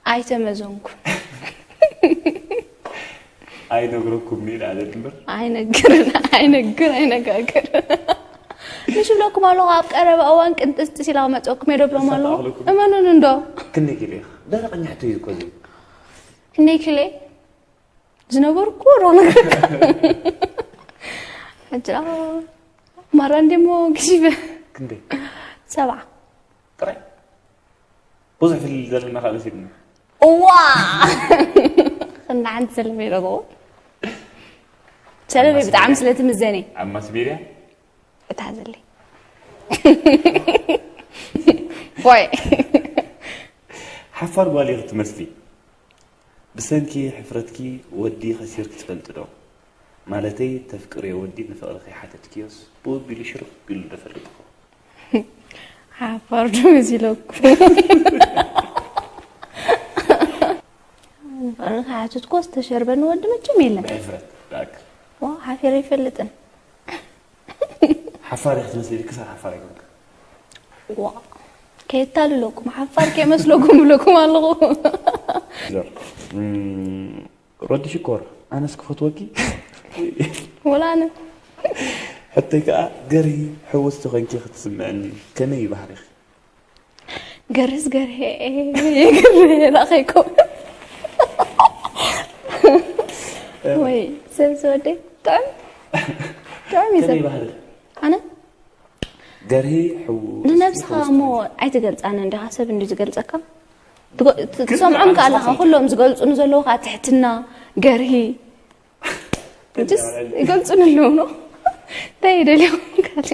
ኣይተመዘንኩ። ኣይነግረኩም ኢለ ኣለት እምበር ኣይነግርን ኣይነግር ኣይነጋግር። ምሽ ብለኩም ኣለኹ ኣብ ቀረባ እዋን ቅንጥስጥስ ኢላ መፀኩም የደብሎም ኣለኹ። ኣስተኻኽለኩም። እመኑን እንዶ ክንደይ ኪሎ ኢኻ? ደረቐኛ ሕቶ እዩ እኮ እዚ። ክንደይ ኪሎ ዝነበርኩ ሮ ነገር ሕጂ ማራ እንዴሞ ግሽበ ክንደይ ሰብዓ ጥራይ? ብዙሕ ፍልል ዘለና ካልእ ሲድና እዋ ክንዲ ሓንቲ ሰለፈይ ረግቦ ሰለፈይ ብጣዕሚ ስለ ትምዘኒ ኣብ ማስሜድያ እታ ዘለ ወይ ሓፋር ጓል ኢኺ ትመስሊ። ብሰንኪ ሕፍረትኪ ወዲ ከሲርኪ ትፈልጢ ዶ? ማለተይ ተፍቅርዮ ወዲ ንፍቕሪ ከይሓተትክዮስ ብኡ ኣቢሉ ሽርኽ ቢሉ ዶ ፈልጥ ይኸውን? ሓፋር ዶ መሲለኩ ንፍቕሪ ከይሓተትኮ ዝተሸርበኒ ወዲ መቸም የለን። ብሕፍረት ደኣክ ዋ ሓፊረ ኣይፈልጥን። ሓፋር ኢኺ ትመስሊ ክሳብ ሓፋር ኣይኮንክ። ዋ ከየታልለኩም ሓፋር ከይመስለኩም ብለኩም ኣለኹ። ሮዲ ሽኮር ኣነስ ክፈትወኪ ወላ ኣነ ሕቶይ ከዓ ገርሂ ሕውስቲ ኮንኪ ክትስምዐኒ ከመይ እዩ ባህሪኺ? ገርህስ ገርሄ ገርሄ ራኸይኮ ወይ ሰብ ዝወደይ ጥዑም ጥዑም እዩ ሰብ ከመይ ባህሪ ኣነ ገርሂ ሕው ንነብስኻ እሞ ኣይትገልፃን እንዲኻ ሰብ እንዲ ዝገልፀካ ትጎ- ት- ትሰምዖም ከኣለኻ ኩሎም ዝገልፁ ንዘለዉ ከዓ ትሕትና ገርሂ ጅስ ይገልፁ ንለዉ ኖ እንታይ ይደልዮም ካልእ